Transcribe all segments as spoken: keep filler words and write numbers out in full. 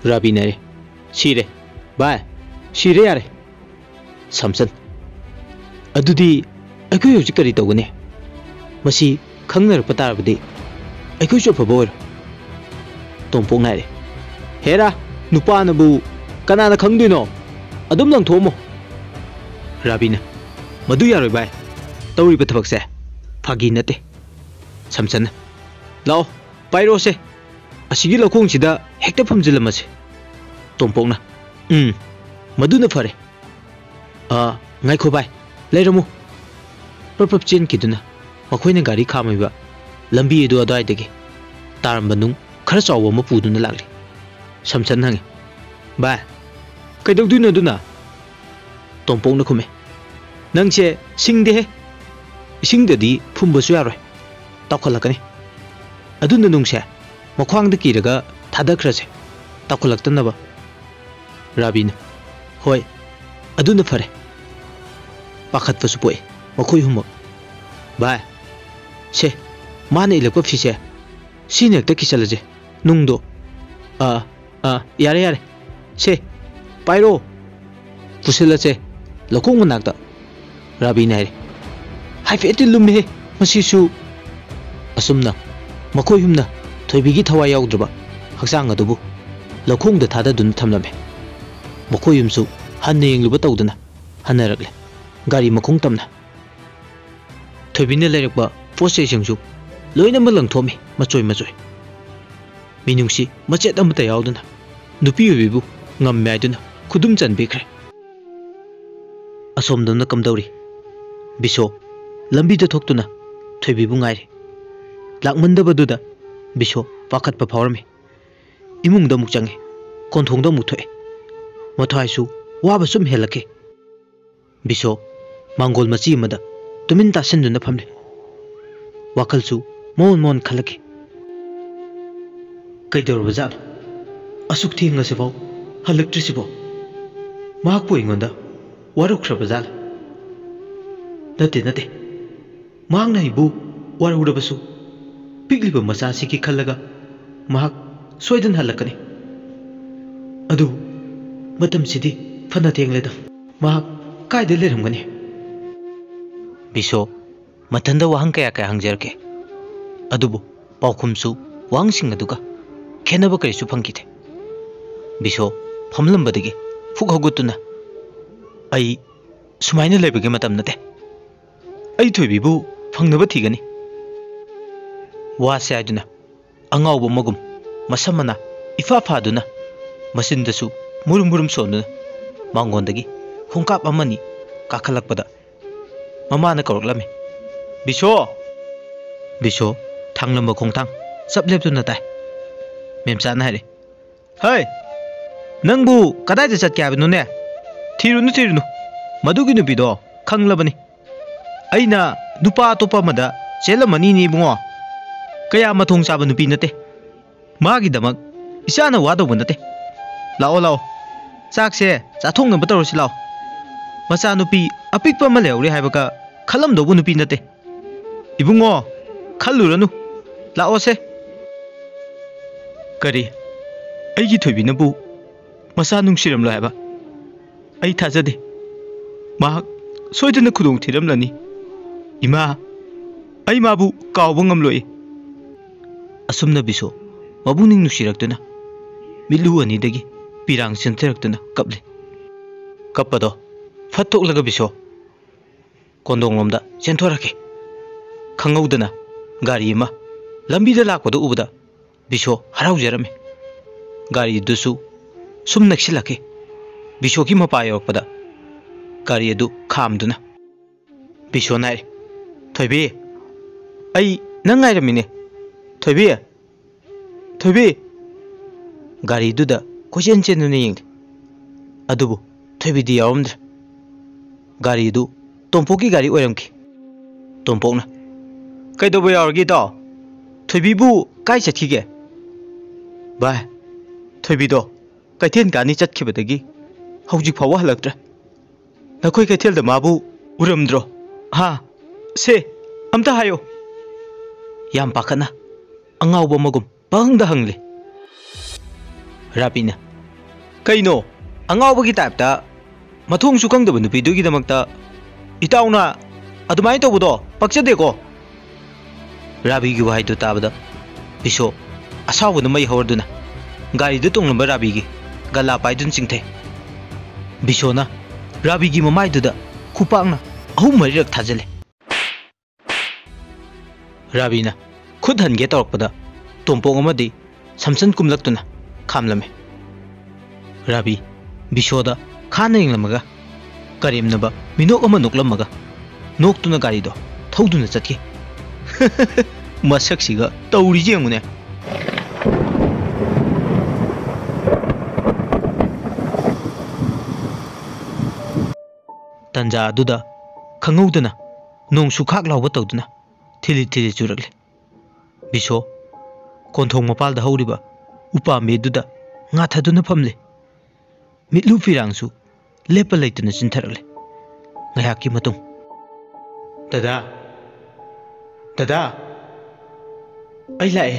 ꯔꯥꯕꯤꯅ ꯍꯥꯏꯔꯦ, "ꯁꯤꯔꯦ꯫ ꯚꯥꯏ, ꯁꯤꯔꯦ ꯌꯥꯔꯦ꯫" ꯁꯝꯁꯟ, "ꯑꯗꯨꯗꯤ ꯑꯩꯈꯣꯏ ꯍꯧꯖꯤꯛ ꯀꯔꯤ ꯇꯧꯒꯅꯤ? ꯃꯁꯤ ꯈꯪꯅꯔꯛꯄ ꯇꯥꯔꯕꯗꯤ ꯑꯩꯈꯣꯏꯁꯨ ꯑꯐꯕ ꯑꯣꯏꯔꯣꯏ꯫" ꯇꯣꯝꯄꯣꯛꯅ ꯍꯥꯏꯔꯦ, "ꯍꯦꯔꯥ, ꯅꯨꯄꯥꯅꯕꯨ ꯀꯅꯥꯅ ꯈꯪꯗꯣꯏꯅꯣ? ꯑꯗꯨꯝ ꯂꯪꯊꯣꯛꯑꯝꯃꯣ꯫" ꯔꯥꯕꯤꯅ, "ꯃꯗꯨ ꯌꯥꯔꯣꯏ ꯚꯥꯏ, ꯇꯧꯔꯤꯕ ꯊꯕꯛꯁꯦ ꯐꯥꯒꯤ ꯅꯠꯇꯦ꯫" ꯁꯝꯁꯟꯅ, "ꯂꯥꯛꯑꯣ, ꯄꯥꯏꯔꯛꯑꯣꯁꯦ, ꯑꯁꯤꯒꯤ ꯂꯧꯈꯣꯡꯁꯤꯗ ꯍꯦꯛꯇ ꯐꯝꯖꯤꯜꯂꯝꯃꯁꯦ꯫" ꯇꯣꯝꯄꯣꯛꯅ, "ꯎꯝ, ꯃꯗꯨꯅ ꯐꯔꯦ꯫ ꯑ, ꯉꯥꯏꯈꯣ ꯚꯥꯏ, ꯂꯩꯔꯝꯃꯨ꯫" ꯄ꯭ꯔꯞ ꯄ꯭ꯔꯞ ꯆꯦꯟꯈꯤꯗꯨꯅ ꯃꯈꯣꯏꯅ ꯒꯥꯔꯤ ꯈꯥꯝꯃꯤꯕ ꯂꯝꯕꯤ ꯑꯗꯨ ꯑꯗꯨꯋꯥꯏꯗꯒꯤ ꯇꯥꯔꯝꯕ ꯅꯨꯡ ꯈꯔ ꯆꯥꯎꯕ ꯑꯃ ꯄꯨꯗꯨꯅ ꯂꯥꯛꯂꯤ꯫ ꯁꯝꯁꯟ ꯍꯪꯉꯤ, "ꯚꯥꯏ, ꯀꯩꯗꯧꯗꯣꯏꯅꯣ ꯑꯗꯨꯅ?" ꯇꯣꯝꯄꯣꯛꯅ ꯈꯨꯝꯃꯤ, "ꯅꯪꯁꯦ ꯁꯤꯡꯗꯦꯍꯦ꯫ ꯏꯁꯤꯡꯗꯗꯤ ꯐꯨꯝꯕꯁꯨ ꯌꯥꯔꯣꯏ, ꯇꯥꯎꯈꯠꯂꯛꯀꯅꯤ꯫ ꯑꯗꯨꯅ ꯅꯨꯡꯁꯦ ꯃꯈ꯭ꯋꯥꯡꯗ ꯀꯤꯔꯒ ꯊꯥꯗꯈ꯭ꯔꯁꯦ, ꯇꯥꯎꯈꯠꯂꯛꯇꯅꯕ꯫" ꯔꯥꯕꯤꯅ, "ꯍꯣꯏ, ꯑꯗꯨꯅ ꯐꯔꯦ꯫" ꯄꯥꯈꯠꯄꯁꯨ ꯄꯣꯛꯏ ꯃꯈꯣꯏ ꯑꯍꯨꯝꯃꯛ꯫ "ꯚꯥꯏ, ꯁꯦ, ꯃꯥꯅ ꯏꯜꯂꯛꯄ ꯐꯤꯁꯦ, ꯁꯤꯅ ꯍꯦꯛꯇ ꯀꯤꯁꯜꯂꯁꯦ, ꯅꯨꯡꯗꯣ꯫ ꯑꯥ, ꯑꯥ, ꯌꯥꯔꯦ, ꯌꯥꯔꯦ꯫ ꯁꯦ, ꯄꯥꯏꯔꯣ꯫ ꯄꯨꯁꯤꯜꯂꯁꯦ ꯂꯧꯈꯣꯡ ꯃꯅꯥꯛꯇ꯫" ꯔꯥꯕꯤꯅ ꯍꯥꯏꯔꯦ, "ꯍꯥꯏꯐꯦꯠꯇꯤ ꯂꯨꯝꯃꯤꯍꯦ ꯃꯁꯤꯁꯨ꯫" ꯑꯁꯨꯝꯅ ꯃꯈꯣꯏ ꯑꯍꯨꯝꯅ ꯊꯣꯏꯕꯤꯒꯤ ꯊꯋꯥꯏ ꯌꯥꯎꯗ꯭ꯔꯕ ꯍꯛꯆꯥꯡ ꯑꯗꯨꯕꯨ ꯂꯧꯈꯣꯡꯗ ꯊꯥꯗꯗꯨꯅ ꯊꯝꯂꯝꯃꯦ꯫ ꯃꯈꯣꯏ ꯑꯍꯨꯝꯁꯨ ꯍꯟꯅ ꯌꯦꯡꯂꯨꯕ ꯇꯧꯗꯅ ꯍꯟꯅꯔꯛꯂꯦ, ꯒꯥꯔꯤ ꯃꯈꯣꯡ ꯇꯝꯅ꯫ ꯊꯣꯏꯕꯤꯅ ꯂꯩꯔꯛꯄ ꯄꯣꯠ ꯆꯩꯁꯤꯡꯁꯨ ꯂꯣꯏꯅꯃꯛ ꯂꯪꯊꯣꯛꯑꯝꯃꯤ, ꯃꯆꯣꯏ ꯃꯆꯣꯏ꯫ ꯃꯤꯅꯨꯡꯁꯤ ꯃꯆꯦꯠ ꯑꯃꯠꯇ ꯌꯥꯎꯗꯅ ꯅꯨꯄꯤ ꯑꯣꯏꯕꯤꯕꯨ ꯉꯝꯃꯦ ꯍꯥꯏꯗꯨꯅ ꯈꯨꯗꯨꯝ ꯆꯟꯕꯤꯈ꯭ꯔꯦ꯫ ꯑꯁꯣꯝꯗꯅ ꯀꯝꯗꯧꯔꯤ? ꯕꯤꯁꯣ ꯂꯝꯕꯤꯗ ꯊꯣꯛꯇꯨꯅ ꯊꯣꯏꯕꯤꯕꯨ ꯉꯥꯏꯔꯤ꯫ ꯂꯥꯛꯃꯟꯗꯕꯗꯨꯗ ꯕꯤꯁꯣ ꯄꯥꯈꯠꯄ ꯐꯥꯎꯔꯝꯃꯤ꯫ ꯏꯃꯨꯡꯗ ꯑꯃꯨꯛ ꯆꯪꯉꯤ, ꯀꯣꯟꯊꯣꯡꯗ ꯑꯃꯨꯛ ꯊꯣꯛꯑꯦ꯫ ꯃꯊ꯭ꯋꯥꯏꯁꯨ ꯋꯥꯕ ꯁꯨꯝ ꯍꯦꯜꯂꯛꯈꯤ꯫ ꯕꯤꯁꯣ ꯃꯥꯡꯒꯣꯜ ꯃꯆꯤ ꯑꯃꯗ ꯇꯨꯃꯤꯟ ꯇꯥꯁꯤꯟꯗꯨꯅ ꯐꯝꯂꯤ꯫ ꯋꯥꯈꯜꯁꯨ ꯃꯑꯣꯟ ꯃꯑꯣꯟ ꯈꯜꯂꯛꯈꯤ꯫ "ꯀꯩꯗꯧꯔꯕꯖꯥꯠꯅꯣ? ꯑꯁꯨꯛ ꯊꯦꯡꯉꯁꯤꯐꯥꯎ ꯍꯜꯂꯛꯇ꯭ꯔꯤꯁꯤꯕꯣ? ꯃꯍꯥꯛꯄꯨ ꯑꯩꯉꯣꯟꯗ ꯋꯥꯔꯧꯈ꯭ꯔꯕ ꯖꯥꯠꯂ? ꯅꯠꯇꯦ, ꯅꯠꯇꯦ꯫ ꯃꯍꯥꯛꯅ ꯑꯩꯕꯨ ꯋꯥꯔꯧꯔꯕꯁꯨ, ꯄꯤꯛꯂꯤꯕ ꯃꯆꯥꯁꯤꯒꯤ ꯈꯜꯂꯒ ꯃꯍꯥꯛ ꯁꯣꯏꯗꯅ ꯍꯜꯂꯛꯀꯅꯤ꯫ "ꯑꯗꯨ ꯃꯇꯝꯁꯤꯗꯤ ꯐꯅ ꯊꯦꯡꯂꯦꯗ꯫ ꯃꯍꯥꯛ ꯀꯥꯏꯗ ꯂꯩꯔꯝꯒꯅꯤ?" ꯕꯤꯁꯣ ꯃꯊꯟꯗ ꯋꯥꯍꯪ ꯀꯌꯥ ꯀꯌꯥ ꯍꯪꯖꯔꯛꯈꯤ꯫ ꯑꯗꯨꯕꯨ ꯄꯥꯎꯈꯨꯝꯁꯨ ꯋꯥꯍꯪꯁꯤꯡ ꯑꯗꯨꯒ ꯈꯦꯠꯅꯕ ꯀꯔꯤꯁꯨ ꯐꯪꯈꯤꯗꯦ꯫ ꯕꯤꯁꯣ ꯐꯝꯂꯝꯕꯗꯒꯤ ꯐꯨꯛ ꯍꯧꯒꯠꯇꯨꯅ, "ꯑꯩ ꯁꯨꯃꯥꯏꯅ ꯂꯩꯕꯒꯤ ꯃꯇꯝ ꯅꯠꯇꯦ꯫ ꯑꯩ ꯊꯣꯏꯕꯤꯕꯨ ꯐꯪꯅꯕ ꯊꯤꯒꯅꯤ꯫" ꯋꯥꯁꯦ ꯍꯥꯏꯗꯨꯅ ꯑꯉꯥꯎꯕ ꯑꯃꯒꯨꯝ ꯃꯁꯝ ꯃꯅꯥ ꯏꯐꯥ ꯐꯥꯗꯨꯅ, ꯃꯆꯤꯟꯗꯁꯨ ꯃꯨꯔꯨꯝ ꯃꯨꯔꯨꯝ ꯁꯣꯟꯗꯨꯅ ꯃꯉꯣꯟꯗꯒꯤ ꯈꯣꯡꯀꯥꯞ ꯑꯃꯅꯤ ꯀꯥꯈꯠꯂꯛꯄꯗ ꯃꯃꯥꯅ ꯀꯧꯔꯛꯂꯝꯃꯤ, "ꯕꯤꯁꯣ!" ꯕꯤꯁꯣ ꯊꯥꯡꯂꯝꯕ ꯈꯣꯡꯊꯥꯡ ꯆꯞ ꯂꯦꯞꯇꯨꯅ ꯇꯥꯏ꯫ ꯃꯦꯝꯆꯥꯅ ꯍꯥꯏꯔꯦ, "ꯍꯩ! ꯅꯪꯕꯨ ꯀꯗꯥꯏꯗ ꯆꯠꯀꯦ ꯍꯥꯏꯕꯅꯣꯅꯦ? ꯊꯤꯔꯨꯅꯨ, ꯊꯤꯔꯨꯅꯨ꯫ ꯃꯗꯨꯒꯤ ꯅꯨꯄꯤꯗꯣ ꯈꯪꯂꯕꯅꯤ꯫ ꯑꯩꯅ ꯅꯨꯄꯥ ꯑꯇꯣꯞꯄ ꯑꯃꯗ ꯆꯦꯜꯂꯝꯃꯅꯤꯅꯦ ꯏꯕꯨꯡꯉꯣ꯫ ꯀꯌꯥ ꯃꯊꯣꯡ ꯆꯥꯕ ꯅꯨꯄꯤ ꯅꯠꯇꯦ꯫ ꯃꯥꯒꯤꯗꯃꯛ ꯏꯆꯥꯅ ꯋꯥꯗꯧꯕ ꯅꯠꯇꯦ꯫ ꯂꯥꯛꯑꯣ, ꯂꯥꯛꯑꯣ꯫ ꯆꯥꯛꯁꯦ ꯆꯥꯊꯣꯛꯅꯕ ꯇꯧꯔꯁꯤ ꯂꯥꯛꯑꯣ꯫ ꯃꯆꯥꯅꯨꯄꯤ ꯑꯄꯤꯛꯄ ꯑꯃ ꯂꯩꯍꯧꯔꯦ ꯍꯥꯏꯕꯒ ꯈꯜꯂꯝꯗꯧꯕ ꯅꯨꯄꯤ ꯅꯠꯇꯦ꯫ ꯏꯕꯨꯡꯉꯣ, ꯈꯜꯂꯨꯔꯅꯨ꯫ ꯂꯥꯛꯑꯣꯁꯦ꯫" "ꯀꯔꯤ? ꯑꯩꯒꯤ ꯊꯣꯏꯕꯤꯅꯕꯨ ꯃꯆꯥ ꯅꯨꯡꯁꯤꯔꯝꯂꯣꯏ ꯍꯥꯏꯕ? ꯑꯩ ꯊꯥꯖꯗꯦ꯫ ꯃꯍꯥꯛ ꯁꯣꯏꯗꯅ ꯈꯨꯗꯣꯡ ꯊꯤꯔꯝꯂꯅꯤ꯫ ꯏꯃꯥ, ꯑꯩ ꯃꯥꯕꯨ ꯀꯥꯎꯕ ꯉꯝꯂꯣꯏ꯫" ꯑꯁꯨꯝꯅ ꯕꯤꯁꯣ ꯃꯄꯨꯛꯅꯤꯡ ꯅꯨꯡꯁꯤꯔꯛꯇꯨꯅ ꯃꯤꯠꯂꯨ ꯑꯅꯤꯗꯒꯤ ꯄꯤꯔꯥꯡ ꯆꯦꯟꯊꯔꯛꯇꯨꯅ ꯀꯞꯂꯤ꯫ ꯀꯞꯄꯗꯣ ꯐꯠ ꯊꯣꯛꯂꯒ ꯕꯤꯁꯣ ꯀꯣꯟꯗꯣꯡꯂꯣꯝꯗ ꯆꯦꯟꯊꯣꯔꯛꯈꯤ꯫ ꯈꯪꯍꯧꯗꯅ ꯒꯥꯔꯤ ꯑꯃ ꯂꯝꯕꯤꯗ ꯂꯥꯛꯄꯗꯨ ꯎꯕꯗ ꯕꯤꯁꯣ ꯍꯔꯥꯎꯖꯔꯝꯃꯤ꯫ ꯒꯥꯔꯤꯗꯨꯁꯨ ꯁꯨꯝ ꯅꯛꯁꯤꯜꯂꯛꯈꯤ꯫ ꯕꯤꯁꯣꯒꯤ ꯃꯄꯥ ꯌꯧꯔꯛꯄꯗ ꯒꯥꯔꯤ ꯑꯗꯨ ꯈꯥꯝꯗꯨꯅ ꯕꯤꯁꯣꯅ ꯍꯥꯏꯔꯤ, "ꯊꯣꯏꯕꯤ, ꯑꯩ ꯅꯪ ꯉꯥꯏꯔꯝꯃꯤꯅꯦ꯫ ꯊꯣꯏꯕꯤ, ꯊꯣꯏꯕꯤ!" ꯒꯥꯔꯤꯗꯨꯗ ꯀꯣꯏꯆꯦꯟ ꯆꯦꯟꯗꯨꯅ ꯌꯦꯡꯂꯤ꯫ ꯑꯗꯨꯕꯨ ꯊꯣꯏꯕꯤꯗꯤ ꯌꯥꯎꯔꯝꯗ꯭ꯔꯦ꯫ ꯒꯥꯔꯤꯗꯨ ꯇꯣꯝꯄꯣꯛꯀꯤ ꯒꯥꯔꯤ ꯑꯣꯏꯔꯝꯈꯤ꯫ ꯇꯣꯝꯄꯣꯛꯅ, "ꯀꯩꯗꯧꯕ ꯌꯥꯎꯔꯒꯦ ꯏꯇꯥꯎ? ꯊꯣꯏꯕꯤꯕꯨ ꯀꯥꯏ ꯆꯠꯈꯤꯒꯦ?" "ꯚꯥꯏ, ꯊꯣꯏꯕꯤꯗꯣ ꯀꯩꯊꯦꯜ ꯀꯥꯅꯤ ꯆꯠꯈꯤꯕꯗꯒꯤ ꯍꯧꯖꯤꯛ ꯐꯥꯎꯕ ꯍꯜꯂꯛꯇ꯭ꯔꯦ꯫ ꯅꯈꯣꯏ ꯀꯩꯊꯦꯜꯗ ꯃꯥꯕꯨ ꯎꯔꯝꯗ꯭ꯔꯣ? ꯍꯥ? ꯁꯦ, ꯑꯝꯇ ꯍꯥꯏꯌꯣ꯫" ꯌꯥꯝ ꯄꯥꯈꯠꯅ ꯑꯉꯥꯎꯕ ꯑꯃꯒꯨꯝ ꯄꯪꯍꯪꯗ ꯍꯪꯂꯤ꯫ ꯔꯥꯕꯤꯅ, "ꯀꯩꯅꯣ? ꯑꯉꯥꯎꯕꯒꯤ ꯇꯥꯏꯞꯇ ꯃꯊꯣꯡꯁꯨ ꯈꯪꯗꯕ ꯅꯨꯄꯤꯗꯨꯒꯤꯗꯃꯛꯇ ꯏꯇꯥꯎꯅ ꯑꯗꯨꯃꯥꯏꯅ ꯇꯧꯕꯗꯣ ꯄꯛꯆꯗꯦꯀꯣ!" ꯔꯥꯕꯤꯒꯤ ꯋꯥꯍꯩꯗꯨ ꯇꯥꯕꯗ ꯕꯤꯁꯣ ꯑꯁꯥꯎꯕꯅ ꯃꯩ ꯍꯧꯔꯗꯨꯅ ꯒꯥꯔꯤꯗꯨ ꯇꯣꯡꯂꯝꯕ ꯔꯥꯕꯤꯒꯤ ꯒꯂꯥ ꯄꯥꯏꯗꯨꯅ ꯆꯤꯡꯊꯩ꯫ ꯕꯤꯁꯣꯅ ꯔꯥꯕꯤꯒꯤ ꯃꯃꯥꯏꯗꯨꯗ ꯈꯨꯄꯥꯛꯅ ꯑꯍꯨꯝ ꯃꯔꯤꯔꯛ ꯊꯥꯖꯤꯜꯂꯦ꯫ ꯔꯥꯕꯤꯅ ꯈꯨꯠ ꯍꯟꯒꯦ ꯇꯧꯔꯛꯄꯗ ꯇꯣꯝꯄꯣꯛ ꯑꯃꯗꯤ ꯁꯝꯁꯟ ꯀꯨꯝꯂꯛꯇꯨꯅ ꯈꯥꯝꯂꯝꯃꯤ꯫ ꯔꯥꯕꯤ ꯕꯤꯁꯣꯗ ꯈꯥꯅ ꯌꯦꯡꯂꯝꯃꯒ ꯀꯔꯦꯝꯅꯕ ꯃꯤꯅꯣꯛ ꯑꯃ ꯅꯣꯛꯂꯝꯃꯒ ꯅꯣꯛꯇꯨꯅ ꯒꯥꯔꯤꯗꯣ ꯊꯧꯗꯨꯅ ꯆꯠꯈꯤ꯫ "ꯃꯁꯛꯁꯤꯒ ꯇꯧꯔꯤꯁꯤ ꯌꯦꯡꯉꯨꯅꯦ!" ꯇꯟꯖꯥ ꯑꯗꯨꯗ ꯈꯪꯍꯧꯗꯅ ꯅꯣꯡꯁꯨ ꯈꯥꯛ ꯂꯥꯎꯕ ꯇꯧꯗꯨꯅ ꯊꯤꯂꯤ ꯊꯤꯂꯤ ꯆꯨꯔꯛꯂꯦ꯫ ꯕꯤꯁꯣ ꯀꯣꯟꯊꯣꯡ ꯃꯄꯥꯜꯗ ꯍꯧꯔꯤꯕ ꯎꯄꯥꯝꯕꯤꯗꯨꯗ ꯉꯥꯊꯗꯨꯅ ꯐꯝꯂꯤ꯫ ꯃꯤꯠꯂꯨ ꯐꯤꯔꯥꯡꯁꯨ ꯂꯦꯞꯄ ꯂꯩꯇꯅ ꯆꯤꯟꯊꯔꯛꯂꯦ꯫ ꯉꯥꯏꯍꯥꯛꯀꯤ ꯃꯇꯨꯡ, "ꯗꯗꯥ, ꯗꯗꯥ, ꯑꯩ ꯂꯥꯛꯑꯦ,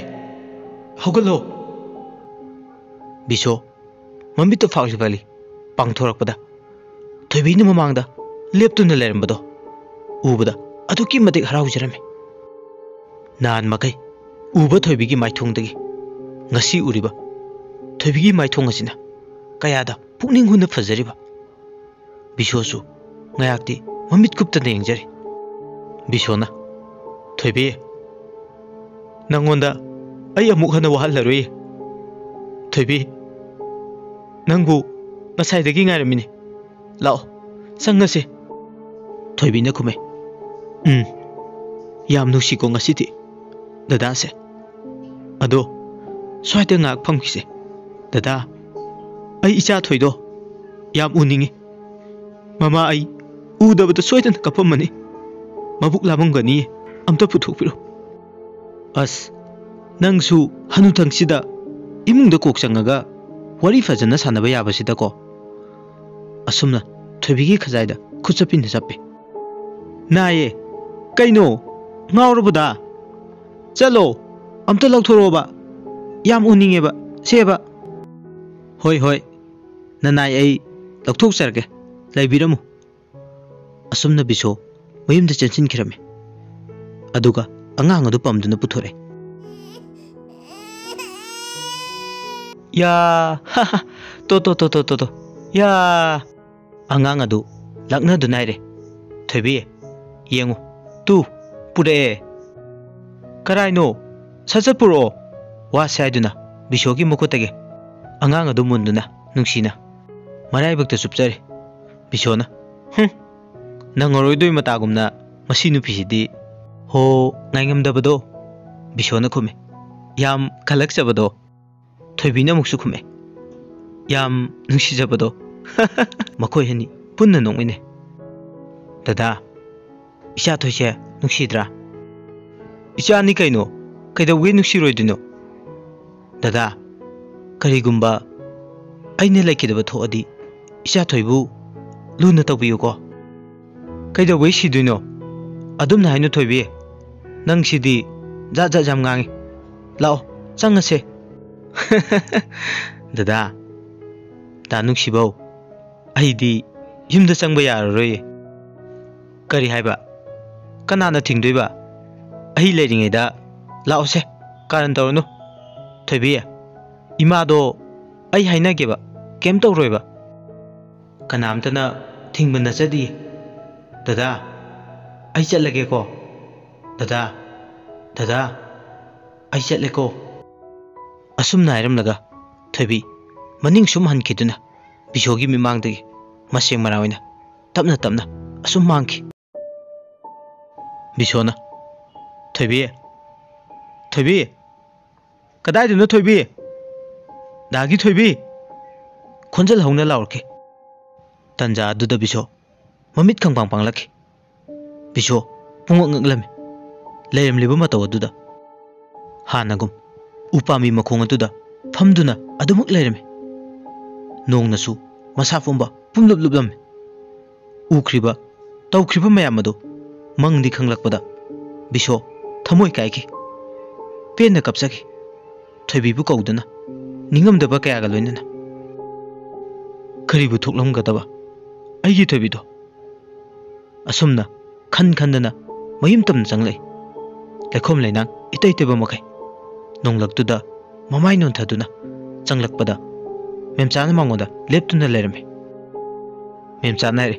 ꯍꯧꯒꯠꯂꯣ!" ꯕꯤꯁꯣ ꯃꯃꯤꯠꯇꯨ ꯐꯥꯛꯂꯤ ꯐꯥꯛꯂꯤ ꯄꯥꯡꯊꯣꯔꯛꯄꯗ ꯊꯣꯏꯕꯤꯅ ꯃꯃꯥꯡꯗ ꯂꯦꯞꯇꯨꯅ ꯂꯩꯔꯝꯕꯗꯣ ꯎꯕꯗ ꯑꯗꯨꯛꯀꯤ ꯃꯇꯤꯛ ꯍꯔꯥꯎꯖꯔꯝꯃꯤ꯫ ꯅꯍꯥꯟ ꯃꯈꯩ ꯎꯕ ꯊꯣꯏꯕꯤꯒꯤ ꯃꯥꯏꯊꯣꯡꯗꯒꯤ ꯉꯁꯤ ꯎꯔꯤꯕ ꯊꯣꯏꯕꯤꯒꯤ ꯃꯥꯏꯊꯣꯡ ꯑꯁꯤꯅ ꯀꯌꯥꯗ ꯄꯨꯛꯅꯤꯡ ꯍꯨꯅ ꯐꯖꯔꯤꯕ꯫ ꯕꯤꯁꯣꯁꯨ ꯉꯥꯏꯍꯥꯛꯇꯤ ꯃꯃꯤꯠ ꯀꯨꯞꯇꯅ ꯌꯦꯡꯖꯔꯤ꯫ ꯕꯤꯁꯣꯅ, "ꯊꯣꯏꯕꯤ, ꯅꯪꯉꯣꯟꯗ ꯑꯩ ꯑꯃꯨꯛ ꯍꯟꯅ ꯋꯥꯍꯜꯂꯔꯣꯏꯌꯦ꯫ ꯊꯣꯏꯕꯤ, ꯅꯪꯕꯨ ꯉꯁꯥꯏꯗꯒꯤ ꯉꯥꯏꯔꯝꯃꯤꯅꯦ꯫ ꯂꯥꯛꯑꯣ, ꯆꯪꯉꯁꯦ꯫" ꯊꯣꯏꯕꯤꯅ ꯈꯨꯝꯃꯦ, "ꯎꯝ, ꯌꯥꯝ ꯅꯨꯡꯁꯤꯀꯣ ꯉꯁꯤꯗꯤ ꯗꯗꯥꯁꯦ꯫ ꯑꯗꯣ ꯁ꯭ꯋꯥꯏꯗ ꯉꯥꯏꯍꯥꯛ ꯐꯝꯈꯤꯁꯦ꯫ ꯗꯗꯥ, ꯑꯩ ꯏꯆꯥ ꯊꯣꯏꯗꯣ ꯌꯥꯝ ꯎꯅꯤꯡꯉꯤ꯫ ꯃꯃꯥ, ꯑꯩ ꯎꯗꯕꯗ ꯁꯣꯏꯗꯅ ꯀꯞꯄꯝꯃꯅꯤ꯫ ꯃꯕꯨꯛ ꯂꯥꯝꯃꯝꯒꯅꯤꯌꯦ, ꯑꯝꯇ ꯄꯨꯊꯣꯛꯄꯤꯔꯣ꯫" "ꯑꯁ, ꯅꯪꯁꯨ ꯍꯅꯨꯊꯪꯁꯤꯗ ꯏꯃꯨꯡꯗ ꯀꯣꯛ ꯆꯪꯉꯒ ꯋꯥꯔꯤ ꯐꯖꯅ ꯁꯥꯟꯅꯕ ꯌꯥꯕꯁꯤꯗꯀꯣ꯫" ꯑꯁꯨꯝꯅ ꯊꯣꯏꯕꯤꯒꯤ ꯈꯖꯥꯏꯗ ꯈꯨꯠ ꯆꯞꯄꯤꯅ ꯆꯞꯄꯤ꯫ "ꯅꯥꯏꯌꯦ꯫ ꯀꯩꯅꯣ? ꯉꯥꯎꯔꯕꯣ ꯗꯥ? ꯆꯠꯂꯣ, ꯑꯝꯇ ꯂꯧꯊꯣꯔꯛꯑꯣꯕ꯫ ꯌꯥꯝ ꯎꯅꯤꯡꯉꯦꯕ, ꯁꯦꯕ꯫" "ꯍꯣꯏ, ꯍꯣꯏ, "ꯅꯅꯥꯏ ꯑꯩ ꯂꯧꯊꯣꯛꯆꯔꯒꯦ, ꯂꯩꯕꯤꯔꯝꯃꯨ"꯫ ꯑꯁꯨꯝꯅ ꯕꯤꯁꯣ ꯃꯌꯨꯝꯗ ꯆꯦꯟꯁꯤꯟꯈꯤꯔꯝꯃꯤ꯫ ꯑꯗꯨꯒ ꯑꯉꯥꯡ ꯑꯗꯨ ꯄꯝꯗꯨꯅ ꯄꯨꯊꯣꯔꯛꯑꯦ꯫ "ꯌꯥ, ꯍꯥ, ꯍꯥ, ꯇꯣ, ꯇꯣ, ꯇꯣ, ꯇꯣ, ꯇꯣ, ꯇꯣ, ꯌꯥ"꯫ ꯑꯉꯥꯡ ꯑꯗꯨ ꯂꯛꯅꯗꯨꯅ ꯍꯥꯏꯔꯦ, "ꯊꯣꯏꯕꯤ, ꯌꯦꯡꯉꯨ, ꯇꯨ, ꯄꯨꯔꯛꯑꯦ"꯫ "ꯀꯔꯥꯏꯅꯣ? ꯁꯠ ꯁꯠ ꯄꯨꯔꯛꯑꯣ"꯫ ꯋꯥꯁꯦ ꯍꯥꯏꯗꯨꯅ ꯕꯤꯁꯣꯒꯤ ꯃꯈꯨꯠꯇꯒꯤ ꯑꯉꯥꯡ ꯑꯗꯨ ꯃꯨꯟꯗꯨꯅ ꯅꯨꯡꯁꯤꯅ ꯃꯔꯥꯏꯕꯛꯇ ꯆꯨꯞꯆꯔꯦ꯫ ꯕꯤꯁꯣꯅ, "ꯍꯨꯝ, ꯅꯪꯉꯔꯣꯏꯗꯣꯏ ꯃꯇꯥꯒꯨꯝꯅ ꯃꯁꯤ ꯅꯨꯄꯤꯁꯤꯗꯤ"꯫ "ꯍꯣ, ꯉꯥꯏꯉꯝꯗꯕꯗꯣ"꯫ ꯕꯤꯁꯣꯅ ꯈꯨꯝꯃꯤ, ꯌꯥꯝ ꯈꯜꯂꯛꯆꯕꯗꯣ꯫ ꯊꯣꯏꯕꯤꯅ ꯑꯃꯨꯛꯁꯨ ꯈꯨꯝꯃꯦ, "ꯌꯥꯝ ꯅꯨꯡꯁꯤꯖꯕꯗꯣ"꯫ ꯃꯈꯣꯏ ꯑꯅꯤ ꯄꯨꯟꯅ ꯅꯣꯛꯃꯤꯟꯅꯩ꯫ "ꯗꯗꯥ, ꯏꯆꯥ ꯊꯣꯏꯁꯦ ꯅꯨꯡꯁꯤꯗ꯭ꯔꯥ?" "ꯏꯆꯥꯅꯤ ꯀꯩꯅꯣ, ꯀꯩꯗꯧꯕꯒꯤ ꯅꯨꯡꯁꯤꯔꯣꯏꯗꯣꯏꯅꯣ?" "ꯗꯗꯥ, ꯀꯔꯤꯒꯨꯝꯕ ꯑꯩꯅ ꯂꯩꯈꯤꯗꯕ ꯊꯣꯛꯑꯗꯤ ꯏꯆꯥ ꯊꯣꯏꯕꯨ ꯂꯨꯅ ꯇꯧꯕꯤꯌꯨꯀꯣ"꯫ "ꯀꯩꯗꯧꯕꯩ ꯁꯤꯗꯣꯏꯅꯣ? ꯑꯗꯨꯝꯅ ꯍꯥꯏꯅꯨ ꯊꯣꯏꯕꯤ, ꯅꯪꯁꯤꯗꯤ ꯖꯥꯠ ꯖꯥꯠ ꯌꯥꯝ ꯉꯥꯡꯉꯤ꯫ ꯂꯥꯛꯑꯣ, ꯆꯪꯉꯁꯦ"꯫ "ꯗꯗꯥ, ꯗꯥ ꯅꯨꯡꯁꯤꯕꯧ, ꯑꯩꯗꯤ ꯌꯨꯝꯗ ꯆꯪꯕ ꯌꯥꯔꯔꯣꯏꯌꯦ"꯫ "ꯀꯔꯤ ꯍꯥꯏꯕ? ꯀꯅꯥꯅ ꯊꯤꯡꯗꯣꯏꯕ? ꯑꯩ ꯂꯩꯔꯤꯉꯩꯗ ꯂꯥꯛꯑꯣꯁꯦ, ꯀꯥꯔꯟ ꯇꯧꯔꯅꯨ"꯫ "ꯊꯣꯏꯕꯤ, ꯏꯃꯥꯗꯣ ꯑꯩ ꯍꯥꯏꯅꯒꯦꯕ, ꯀꯩꯝ ꯇꯧꯔꯣꯏꯕ"꯫ "ꯀꯅꯥꯝꯇꯅ ꯊꯤꯡꯕ ꯅꯠꯆꯗꯤꯌꯦ꯫ ꯗꯗꯥ, ꯑꯩ ꯆꯠꯂꯒꯦꯀꯣ꯫ ꯗꯗꯥ, ꯗꯗꯥ, ꯑꯩ ꯆꯠꯂꯦꯀꯣ"꯫ ꯑꯁꯨꯝꯅ ꯍꯥꯏꯔꯝꯂꯒ ꯊꯣꯏꯕꯤ ꯃꯅꯤꯡ ꯁꯨꯝ ꯍꯟꯈꯤꯗꯨꯅ ꯕꯤꯁꯣꯒꯤ ꯃꯤꯃꯥꯡꯗꯒꯤ ꯃꯁꯦꯡ ꯃꯔꯥꯡ ꯑꯣꯏꯅ ꯇꯞꯅ ꯇꯞꯅ ꯑꯁꯨꯝ ꯃꯥꯡꯈꯤ꯫ ꯕꯤꯁꯣꯅ, "ꯊꯣꯏꯕꯤ, ꯊꯣꯏꯕꯤ, ꯀꯗꯥꯏꯗꯅꯣ ꯊꯣꯏꯕꯤ? ꯗꯥꯒꯤ ꯊꯣꯏꯕꯤ!" ꯈꯣꯟꯖꯦꯜ ꯍꯧꯅ ꯂꯥꯎꯔꯛꯈꯤ꯫ ꯇꯟꯖꯥ ꯑꯗꯨꯗ ꯕꯤꯁꯣ ꯃꯃꯤꯠ ꯈꯪꯄꯥꯡ ꯄꯥꯡꯂꯛꯈꯤ꯫ ꯕꯤꯁꯣ ꯄꯨꯡꯉꯛ ꯉꯛꯂꯝꯃꯤ꯫ ꯂꯩꯔꯝꯂꯤꯕ ꯃꯇꯧ ꯑꯗꯨꯗ ꯍꯥꯟꯅꯒꯨꯝ ꯎꯄꯥꯝꯕꯤ ꯃꯈꯣꯡ ꯑꯗꯨꯗ ꯐꯝꯗꯨꯅ ꯑꯗꯨꯃꯛ ꯂꯩꯔꯝꯃꯤ꯫ ꯅꯣꯡꯅꯁꯨ ꯃꯁꯥ ꯄꯨꯝꯕ ꯄꯨꯝꯂꯨꯞ ꯂꯨꯞꯂꯝꯃꯤ꯫ ꯎꯈ꯭ꯔꯤꯕ, ꯇꯧꯈ꯭ꯔꯤꯕ ꯃꯌꯥꯝ ꯑꯗꯨ ꯃꯪꯗꯤ ꯈꯪꯂꯛꯄꯗ ꯕꯤꯁꯣ ꯊꯃꯣꯏ ꯀꯥꯏꯈꯤ꯫ ꯄꯦꯟꯅ ꯀꯞꯆꯈꯤ꯫ ꯊꯣꯏꯕꯤꯕꯨ ꯀꯧꯗꯨꯅ ꯅꯤꯡꯉꯝꯗꯕ ꯀꯌꯥꯒ ꯂꯣꯏꯅꯅ꯫ ꯀꯔꯤꯕꯨ ꯊꯣꯛꯂꯝꯒꯗꯕ? ꯑꯩꯒꯤ ꯊꯣꯏꯕꯤꯗꯣ꯫ ꯑꯁꯨꯝꯅ ꯈꯟ ꯈꯟꯗꯅ ꯃꯌꯨꯝ ꯇꯝꯅ ꯆꯪꯂꯛꯏ꯫ ꯂꯩꯈꯣꯝ ꯂꯩꯅꯥꯡ ꯏꯇꯩ ꯇꯩꯕ ꯃꯈꯩ ꯅꯣꯡꯂꯛꯇꯨꯗ ꯃꯃꯥꯏ ꯅꯣꯟꯊꯗꯨꯅ ꯆꯪꯂꯛꯄꯗ ꯃꯦꯝꯆꯥꯅ ꯃꯉꯣꯟꯗ ꯂꯦꯞꯇꯨꯅ ꯂꯩꯔꯝꯃꯤ꯫ ꯃꯦꯝꯆꯥꯅ ꯍꯥꯏꯔꯦ,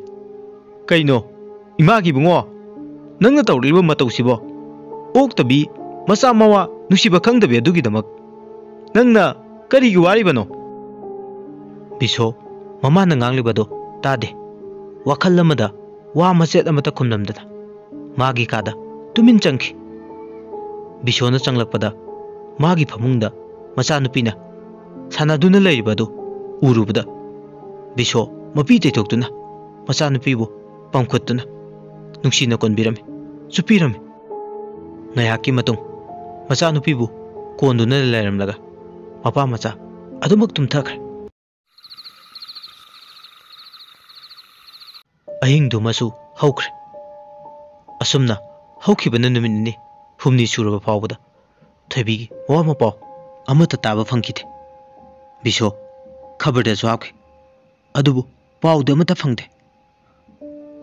"ꯀꯩꯅꯣ, ꯏꯃꯥꯒꯤ ꯏꯕꯨꯡꯉꯣ, ꯅꯪꯅ ꯇꯧꯔꯛꯂꯤꯕ ꯃꯇꯧꯁꯤꯕꯣ? ꯑꯣꯛꯇꯕꯤ, ꯃꯆꯥ ꯃꯋꯥ ꯅꯨꯡꯁꯤꯕ ꯈꯪꯗꯕꯤ ꯑꯗꯨꯒꯤꯗꯃꯛ ꯅꯪꯅ ꯀꯔꯤꯒꯤ ꯋꯥꯔꯤꯕꯅꯣ?" ꯕꯤꯁꯣ ꯃꯃꯥꯅ ꯉꯥꯡꯂꯤꯕꯗꯣ ꯇꯥꯗꯦ꯫ ꯋꯥꯈꯜ ꯑꯃꯗ ꯋꯥ ꯃꯆꯦꯠ ꯑꯃꯠꯇ ꯈꯨꯝꯂꯝꯗꯅ ꯃꯥꯒꯤ ꯀꯥꯗ ꯇꯨꯃꯤꯟ ꯆꯪꯈꯤ꯫ ꯕꯤꯁꯣꯅ ꯆꯪꯂꯛꯄꯗ ꯃꯥꯒꯤ ꯐꯃꯨꯡꯗ ꯃꯆꯥꯅꯨꯄꯤꯅ ꯁꯥꯟꯅꯗꯨꯅ ꯂꯩꯔꯤꯕ ꯑꯗꯨ ꯎꯔꯨꯕꯗ ꯕꯤꯁꯣ ꯃꯄꯤ ꯇꯩꯊꯣꯛꯇꯨꯅ ꯃꯆꯥꯅꯨꯄꯤꯕꯨ ꯄꯝꯈꯠꯇꯨꯅ ꯅꯨꯡꯁꯤꯅ ꯀꯣꯟꯕꯤꯔꯝꯃꯤ, ꯆꯨꯞꯄꯤꯔꯝꯃꯤ꯫ ꯉꯥꯏꯍꯥꯛꯀꯤ ꯃꯇꯨꯡ ꯃꯆꯥꯅꯨꯄꯤꯕꯨ ꯀꯣꯟꯗꯨꯅ ꯂꯩꯔꯝꯂꯒ ꯃꯄꯥ ꯃꯆꯥ ꯑꯗꯨꯃꯛ ꯇꯨꯝꯊꯈ꯭ꯔꯦ꯫ ꯑꯍꯤꯡꯗꯨꯃꯁꯨ ꯍꯧꯈ꯭ꯔꯦ꯫ ꯑꯁꯨꯝꯅ ꯍꯧꯈꯤꯕꯅ ꯅꯨꯃꯤꯠ ꯅꯤꯅꯤ ꯍꯨꯝꯅꯤ ꯁꯨꯔꯕ ꯐꯥꯎꯕꯗ ꯊꯣꯏꯕꯤꯒꯤ ꯃꯋꯥ ꯃꯄꯥꯎ ꯑꯃꯠꯇ ꯇꯥꯕ ꯐꯪꯈꯤꯗꯦ꯫ ꯕꯤꯁꯣ ꯈꯕꯔꯗꯁꯨ ꯍꯥꯞꯈꯤ, ꯑꯗꯨꯕꯨ ꯄꯥꯎꯗꯤ ꯑꯃꯠꯇ ꯐꯪꯗꯦ꯫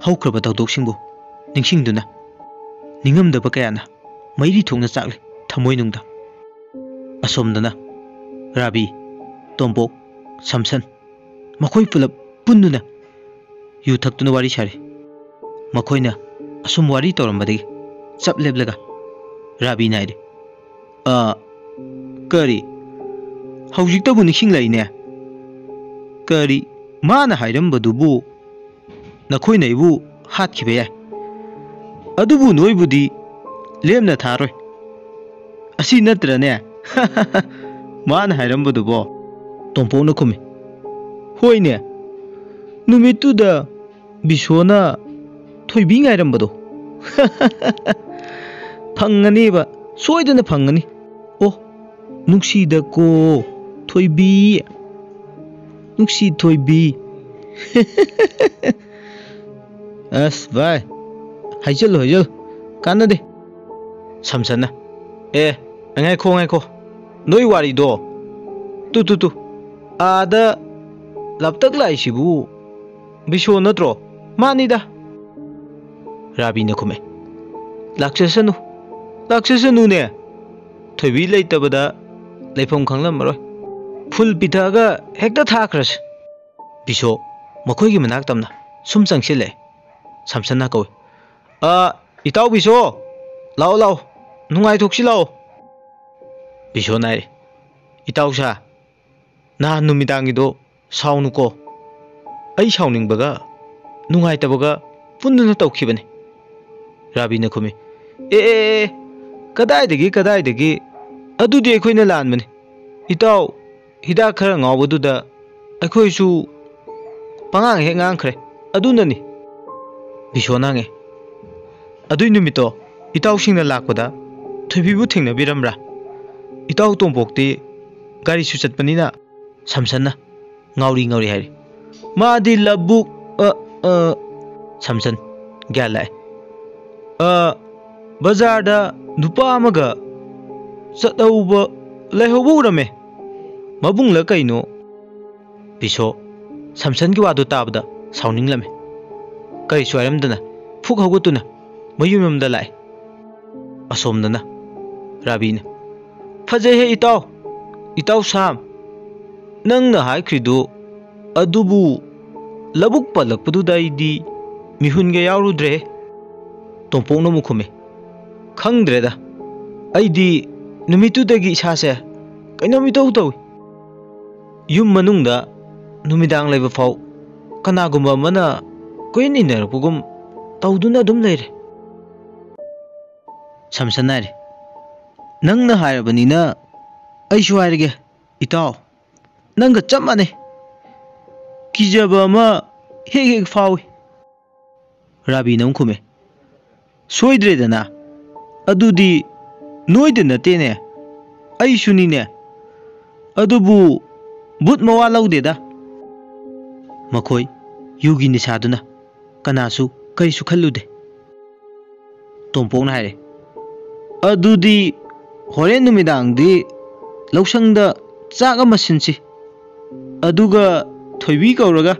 ꯍꯧꯈ꯭ꯔꯕ ꯊꯧꯗꯣꯛꯁꯤꯡꯕꯨ ꯅꯤꯡꯁꯤꯡꯗꯨꯅ ꯅꯤꯡꯉꯝꯗꯕ ꯀꯌꯥꯅ ꯃꯩꯔꯤ ꯊꯣꯛꯅ ꯆꯥꯛꯂꯤ ꯊꯃꯣꯏꯅꯨꯡꯗ꯫ ꯑꯁꯣꯝꯗꯅ ꯔꯥꯕꯤ, ꯇꯣꯝꯄꯣꯛ, ꯁꯝꯁꯟ ꯃꯈꯣꯏ ꯄꯨꯂꯞ ꯄꯨꯟꯗꯨꯅ ꯌꯨ ꯊꯛꯇꯨꯅ ꯋꯥꯔꯤ ꯁꯥꯔꯤ꯫ ꯃꯈꯣꯏꯅ ꯑꯁꯨꯝ ꯋꯥꯔꯤ ꯇꯧꯔꯝꯕꯗꯒꯤ ꯆꯞ ꯂꯦꯞꯂꯒ ꯔꯥꯕꯤꯅ ꯍꯥꯏꯔꯤ, "ꯑ, ꯀꯔꯤ? ꯍꯧꯖꯤꯛꯇꯕꯨ ꯅꯤꯡꯁꯤꯡꯂꯛꯏꯅꯦ꯫ ꯀꯔꯤ? ꯃꯥꯅ ꯍꯥꯏꯔꯝꯕꯗꯨꯕꯨ ꯅꯈꯣꯏꯅ ꯑꯩꯕꯨ ꯍꯥꯠꯈꯤꯕ ꯌꯥꯏ꯫ ꯑꯗꯨꯕꯨ ꯅꯣꯏꯕꯨꯗꯤ ꯂꯦꯝꯅ ꯊꯥꯔꯣꯏ꯫ ꯑꯁꯤ ꯅꯠꯇ꯭ꯔꯅꯦ ꯃꯥꯅ ꯍꯥꯏꯔꯝꯕꯗꯨꯕꯣ?" ꯇꯣꯝꯄꯣꯛꯅ ꯈꯨꯝꯃꯤ, "ꯍꯣꯏꯅꯦ, ꯅꯨꯃꯤꯠꯇꯨꯗ ꯕꯤꯁꯣꯅ ꯊꯣꯏꯕꯤ ꯉꯥꯏꯔꯝꯕꯗꯣ ꯐꯪꯒꯅꯦꯕ, ꯁꯣꯏꯗꯅ ꯐꯪꯒꯅꯤ꯫ ꯑꯣ, ꯅꯨꯡꯁꯤꯗꯀꯣ ꯊꯣꯏꯕꯤ, ꯅꯨꯡꯁꯤ ꯊꯣꯏꯕꯤ꯫" ꯑꯁ ꯚꯥꯏ, ꯍꯥꯏꯖꯜꯂꯨ, ꯍꯥꯏꯖꯜꯂꯨ, ꯀꯥꯟꯅꯗꯦ꯫ ꯁꯝꯁꯟꯅ, "ꯑꯦ, ꯉꯥꯏꯈꯣ, ꯉꯥꯏꯈꯣ, ꯅꯣꯏ ꯋꯥꯔꯤꯗꯣ ꯇꯨ, ꯇꯨ, ꯇꯨ, ꯑꯥꯗ ꯂꯥꯞꯇꯛ ꯂꯥꯛꯏꯁꯤꯕꯨ ꯕꯤꯁꯣ ꯅꯠꯇ꯭ꯔꯣ? ꯃꯥꯅꯤꯗ꯫ ꯔꯥꯕꯤꯅ ꯈꯨꯝꯃꯦ꯫ ꯂꯥꯛꯆꯁꯅꯨ, ꯂꯥꯛꯆꯁꯅꯨꯅꯦ꯫ ꯊꯣꯏꯕꯤ ꯂꯩꯇꯕꯗ ꯂꯩꯐꯝ ꯈꯪꯂꯝꯃꯔꯣꯏ꯫ ꯐꯨꯜ ꯄꯤꯊꯛꯑꯒ ꯍꯦꯛꯇ ꯊꯥꯈ꯭ꯔꯁꯤ꯫ ꯕꯤꯁꯣ ꯃꯈꯣꯏꯒꯤ ꯃꯅꯥꯛ ꯇꯝꯅ ꯁꯨꯝ ꯆꯪꯁꯤꯜꯂꯛꯑꯦ꯫ ꯁꯝꯁꯟꯅ ꯀꯧꯏ꯫ "ꯑ, ꯏꯇꯥꯎ ꯕꯤꯁꯣ, ꯂꯥꯛꯑꯣ, ꯂꯥꯛꯑꯣ, ꯅꯨꯡꯉꯥꯏꯊꯣꯛꯁꯤ ꯂꯥꯛꯑꯣ꯫" ꯕꯤꯁꯣꯅ ꯍꯥꯏꯔꯦ꯫ "ꯏꯇꯥꯎ ꯁꯥ, ꯅꯍꯥꯟ ꯅꯨꯃꯤꯗꯥꯡꯒꯤꯗꯣ ꯁꯥꯎꯅꯨꯀꯣ꯫ ꯑꯩ ꯁꯥꯎꯅꯤꯡꯕꯒ ꯅꯨꯡꯉꯥꯏꯇꯕꯒ ꯄꯨꯟꯗꯨꯅ ꯇꯧꯈꯤꯕꯅꯤ꯫" ꯔꯥꯕꯤꯅ ꯈꯨꯝꯃꯤ꯫ "ꯑꯦ, ꯑꯦ, ꯑꯦ, ꯀꯗꯥꯏꯗꯒꯤ, ꯀꯗꯥꯏꯗꯒꯤ? ꯑꯗꯨꯗꯤ ꯑꯩꯈꯣꯏꯅ ꯂꯥꯟꯕꯅꯤ꯫ ꯏꯇꯥꯎ, ꯍꯤꯗꯥꯛ ꯈꯔ ꯉꯥꯎꯕꯗꯨꯗ ꯑꯩꯈꯣꯏꯁꯨ ꯄꯉꯥꯡ ꯍꯦꯛ ꯉꯥꯡꯈ꯭ꯔꯦ, ꯑꯗꯨꯅꯅꯤ꯫" ꯕꯤꯁꯣꯅ ꯍꯪꯉꯦ꯫ "ꯑꯗꯨꯏ ꯅꯨꯃꯤꯠꯇꯣ ꯏꯇꯥꯎꯁꯤꯡꯅ ꯂꯥꯛꯄꯗ ꯊꯣꯏꯕꯤꯕꯨ ꯊꯦꯡꯅꯕꯤꯔꯝꯕ꯭ꯔꯥ? ꯏꯇꯥꯎ ꯇꯣꯝꯄꯣꯛꯇꯤ ꯒꯥꯔꯤꯁꯨ ꯆꯠꯄꯅꯤꯅ꯫" ꯁꯝꯁꯟꯅ ꯉꯥꯎꯔꯤ ꯉꯥꯎꯔꯤ ꯍꯥꯏꯔꯤ꯫ "ꯃꯥꯗꯤ ꯂꯧꯕꯨꯛ, ꯑ, ꯑ꯫" ꯁꯝꯁꯟ ꯒ꯭ꯌꯥꯟ ꯂꯥꯛꯑꯦ꯫ "ꯑ, ꯕꯖꯥꯔꯗ ꯅꯨꯄꯥ ꯑꯃꯒ ꯆꯠꯍꯧꯕ, ꯂꯩꯍꯧꯕ ꯎꯔꯝꯃꯦ꯫ ꯃꯕꯨꯡꯂ ꯀꯩꯅꯣ?" ꯕꯤꯁꯣ ꯁꯝꯁꯟꯒꯤ ꯋꯥꯗꯨ ꯇꯥꯕꯗ ꯁꯥꯎꯅꯤꯡꯂꯝꯃꯤ꯫ ꯀꯔꯤꯁꯨ ꯍꯥꯏꯔꯝꯗꯅ ꯐꯨꯛ ꯍꯧꯒꯠꯇꯨꯅ ꯃꯌꯨꯝꯂꯣꯝꯗ ꯂꯥꯛꯑꯦ꯫ ꯑꯁꯣꯝꯗꯅ ꯔꯥꯕꯤꯅ, "ꯐꯖꯩꯍꯦ ꯏꯇꯥꯎ, ꯏꯇꯥꯎ ꯁꯥꯝ, ꯅꯪꯅ ꯍꯥꯏꯈ꯭ꯔꯤꯗꯨ ꯑꯗꯨꯕꯨ ꯂꯧꯕꯨꯛ ꯄꯜꯂꯛꯄꯗꯨꯗ ꯑꯩꯗꯤ ꯃꯤꯍꯨꯟꯒ ꯌꯥꯎꯔꯨꯗ꯭ꯔꯦ꯫" ꯇꯣꯝꯄꯣꯛꯅ ꯑꯃꯨꯛ ꯈꯨꯝꯃꯤ, "ꯈꯪꯗ꯭ꯔꯦꯗ, ꯑꯩꯗꯤ ꯅꯨꯃꯤꯠꯇꯨꯗꯒꯤ ꯏꯁꯥꯁꯦ ꯀꯩꯅꯣꯝ ꯏꯇꯧ ꯇꯧꯏ꯫ ꯌꯨꯝ ꯃꯅꯨꯡꯗ ꯅꯨꯃꯤꯗꯥꯡ ꯂꯩꯕ ꯐꯥꯎ ꯀꯅꯥꯒꯨꯝꯕ ꯑꯃꯅ ꯀꯣꯏꯏꯟ ꯏꯟꯅꯔꯛꯄꯒꯨꯝ ꯇꯧꯗꯨꯅ ꯑꯗꯨꯝ ꯂꯩꯔꯦ꯫" ꯁꯝꯁꯟ ꯍꯥꯏꯔꯦ, "ꯅꯪꯅ ꯍꯥꯏꯔꯕꯅꯤꯅ ꯑꯩꯁꯨ ꯍꯥꯏꯔꯒꯦ ꯏꯇꯥꯎ꯫ ꯅꯪꯒ ꯆꯞ ꯃꯥꯟꯅꯩ꯫ ꯀꯤꯖꯕ ꯑꯃ ꯍꯦꯛ ꯍꯦꯛ ꯐꯥꯎꯏ꯫" ꯔꯥꯕꯤꯅ ꯑꯃꯨꯛ ꯈꯨꯝꯃꯦ, "ꯁꯣꯏꯗ꯭ꯔꯦꯗꯅ꯫ ꯑꯗꯨꯗꯤ ꯅꯣꯏꯗ ꯅꯠꯇꯦꯅꯦ, ꯑꯩꯁꯨꯅꯤꯅꯦ꯫ ꯑꯗꯨꯕꯨ ꯚꯨꯠ ꯃꯋꯥ ꯂꯧꯗꯦꯗ꯫" ꯃꯈꯣꯏ ꯌꯨꯒꯤ ꯅꯤꯁꯥꯗꯨꯅ ꯀꯅꯥꯁꯨ ꯀꯔꯤꯁꯨ ꯈꯜꯂꯨꯗꯦ꯫ ꯇꯣꯝꯄꯣꯛꯅ ꯍꯥꯏꯔꯦ, "ꯑꯗꯨꯗꯤ ꯍꯣꯔꯦꯟ ꯅꯨꯃꯤꯗꯥꯡꯗꯤ ꯂꯧꯁꯪꯗ ꯆꯥꯛ ꯑꯃ ꯁꯤꯟꯁꯤ, ꯑꯗꯨꯒ ꯊꯣꯏꯕꯤ ꯀꯧꯔꯒ꯫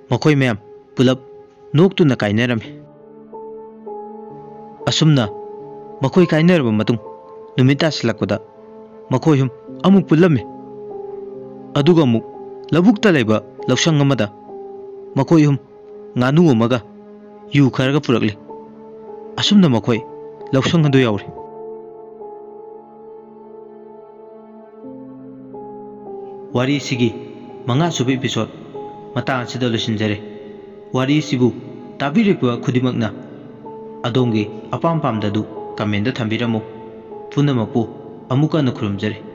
ꯃꯈꯣꯏ ꯃꯌꯥꯝ ꯄꯨꯂꯞ ꯅꯣꯛꯇꯨꯅ ꯀꯥꯏꯅꯔꯝꯃꯤ꯫ ꯑꯁꯨꯝꯅ ꯃꯈꯣꯏ ꯀꯥꯏꯅꯔꯕ ꯃꯇꯨꯡ, ꯅꯨꯃꯤꯠ ꯇꯥꯁꯤꯜꯂꯛꯄꯗ ꯃꯈꯣꯏ ꯑꯍꯨꯝ ꯑꯃꯨꯛ ꯄꯨꯜꯂꯝꯃꯤ꯫ ꯑꯗꯨꯒ ꯑꯃꯨꯛ ꯂꯧꯕꯨꯛꯇ ꯂꯩꯕ ꯂꯧꯁꯪ ꯑꯃꯗ ꯃꯈꯣꯏ ꯑꯍꯨꯝ ꯉꯥꯅꯨ ꯑꯃꯒ ꯌꯨ ꯈꯔꯒ ꯄꯨꯔꯛꯂꯤ꯫ ꯑꯁꯨꯝꯅ ꯃꯈꯣꯏ ꯂꯧꯁꯪ ꯑꯗꯨ ꯌꯧꯔꯦ꯫ ꯋꯥꯔꯤꯁꯤꯒꯤ ꯃꯉꯥꯁꯨꯕ episode ꯃꯇꯥꯡ ꯑꯁꯤꯗ ꯂꯣꯏꯁꯤꯟꯖꯔꯦ꯫ ꯋꯥꯔꯤꯁꯤꯕꯨ ꯇꯥꯕꯤꯔꯤꯕ ꯈꯨꯗꯤꯡꯃꯛꯅ ꯑꯗꯣꯝꯒꯤ ꯑꯄꯥꯝ ꯄꯥꯝꯗꯗꯨ comment ꯊꯝꯕꯤꯔꯝꯃꯨ꯫ ꯄꯨꯝꯅꯃꯛꯄꯨ ꯑꯃꯨꯛ ꯍꯟꯅ ꯈꯨꯔꯨꯝꯖꯔꯤ꯫